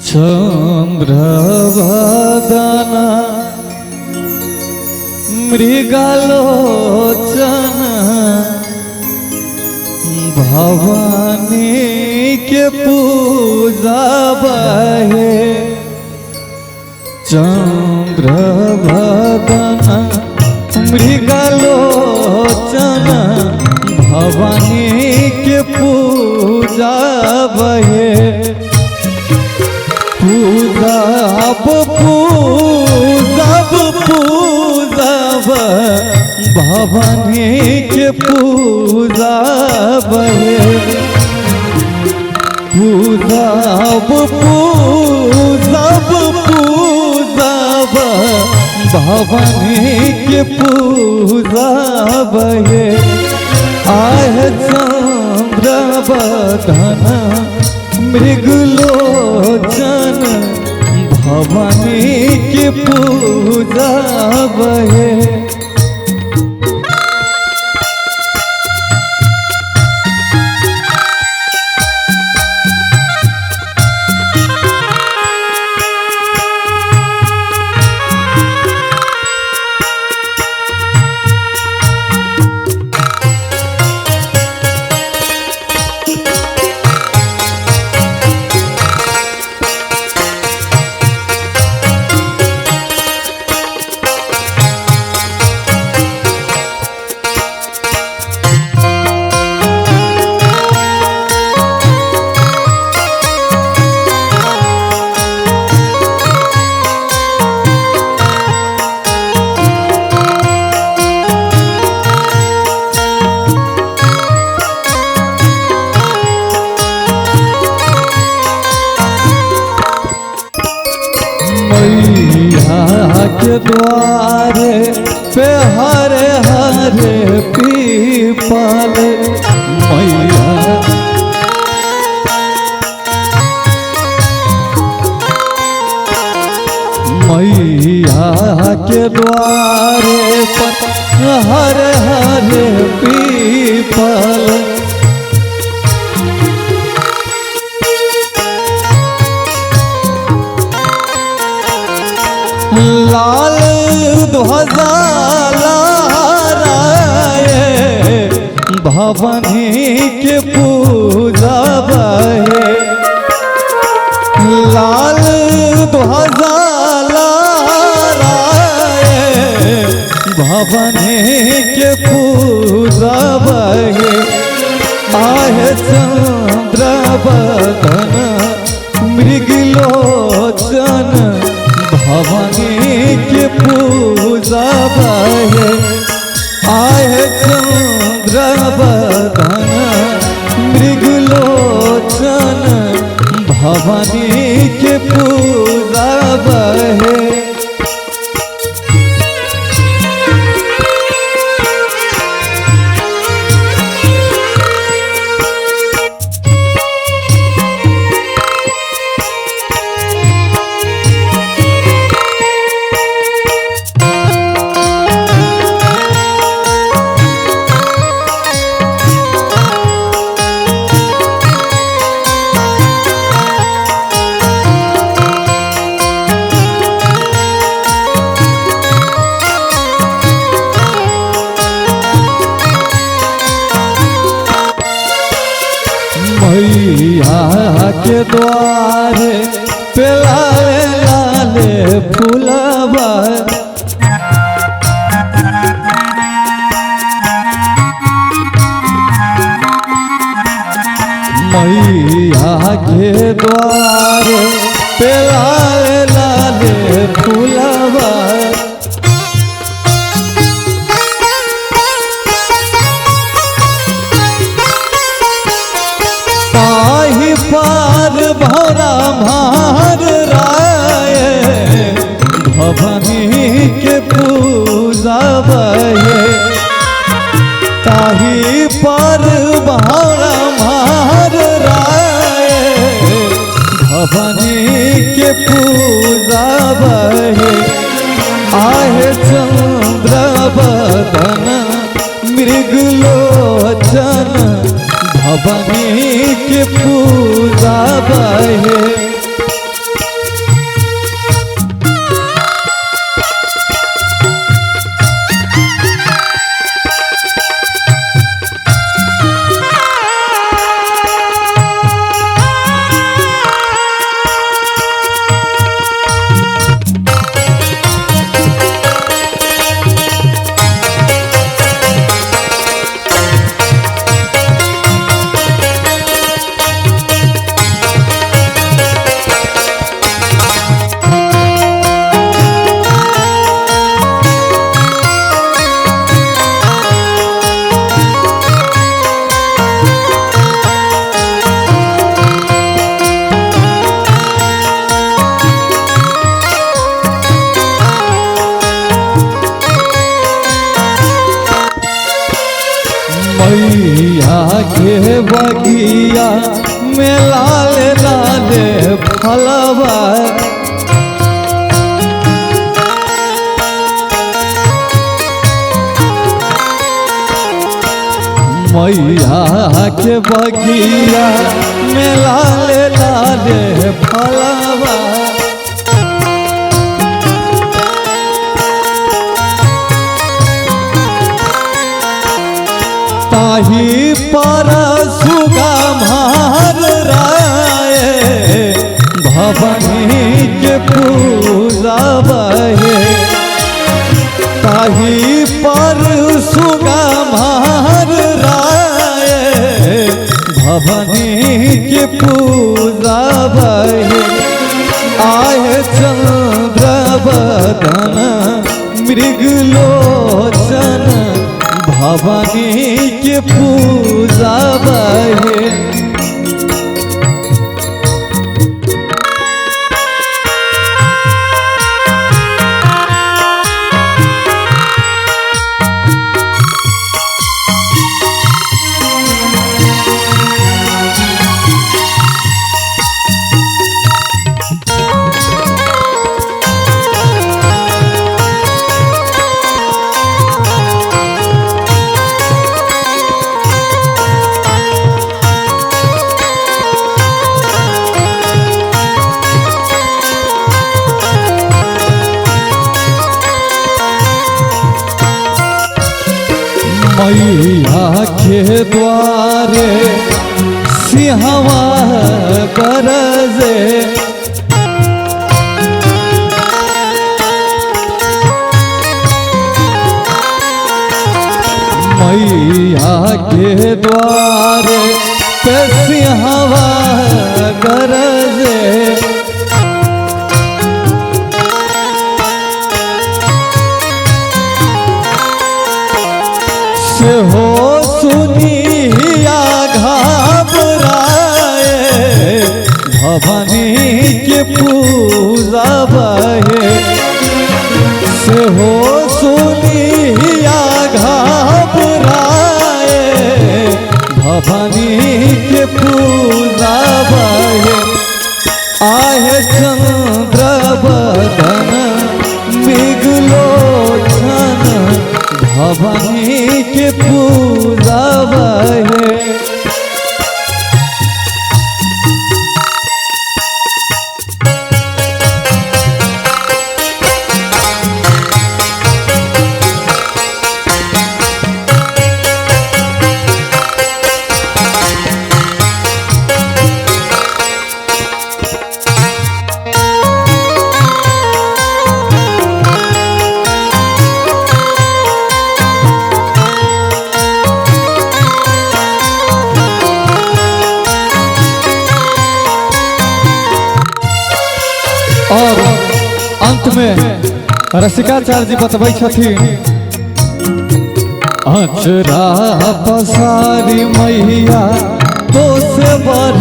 चंद्रवदन मृगलोचन भवानी के पूजा बहे। चंद्रवदन मृगलोचन भवानी के पूजा बहे। पूजा पूजब पूजब भवानी के पूजा बहे। पूजब पूजब पूजब भवानी के पूजा बहे। आह चंद्रवदन मृगलोचन भवानी के पूजा बहे। मैया के द्वारे पे हरे हरे पीपल मैया। मैया के द्वारे पर हरे हरे पीपल लाल ध्वजा लहराए भवानी के पूजा बहे। लाल ध्वजा लहराए भवानी के पूजा बहे। आह चंद्रवदन मृगलोचन भवानी के पूजा बहे। आह चंद्रवदन मृगलोचन भवानी के पूजा बहे। मैया के द्वारे पे लाले लाले फूलबा मैया के द्वारे पे लाले लाले फूलबा ताही पार भौरा भार राय भवानी के पूजा बहे। ताही पार भौरा भार राय भवानी के पूजा बहे। आह चंद्रवदन मृगलोचन भवानी के पूजा बहे। बगिया में लाल लाल फलवा। मैया के बगिया में लाल लाल फलवा। ताही पर सुगा मार राय भवानी के पूजा बहे। ताही पर सुगा मार राय भवानी के पूजा बहे। आए चंद्र बदन मृगलोचन भवानी के पूजा बहे। मैया के द्वारे सिंहवा गरजे। मैया के द्वारे पे सिंहवा गरजे। से हो सुनिया घबराए भवानी के पूजा बहे। से हो सुनिया घबराए भवानी के पूजा बहे। आहे चंद्र बदन मृगलोचन भवानी के पूजा बहे। और अंत में रसिकाचार्य जी बतबै छथिन। अचरा पसारी मैया तो से बर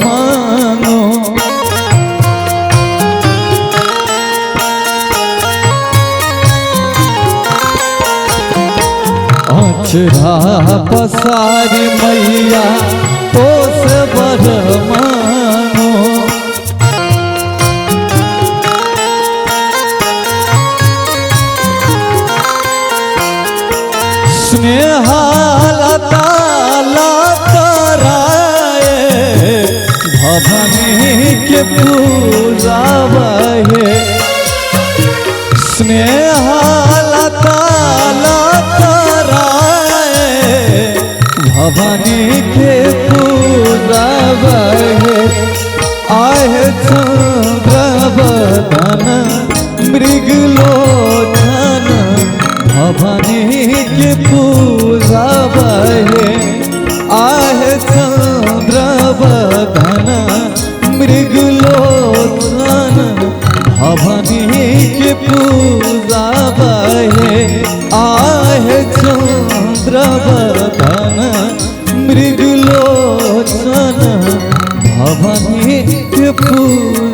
मानो। अचरा पसारी मैया तो से बर मानो। स्नेहालता लतराए भवानी के पूजा बहे। स्नेहालता लतराए भवानी के पूजा बहे। आहे चंद्र बदन मृगलोचन भवानी के पूजा बहे। आहे चंद्र बदन मृगलोचन भवानी के पूजा बहे। आहे चंद्र बदन मृगलोचन भवानी के पूजा।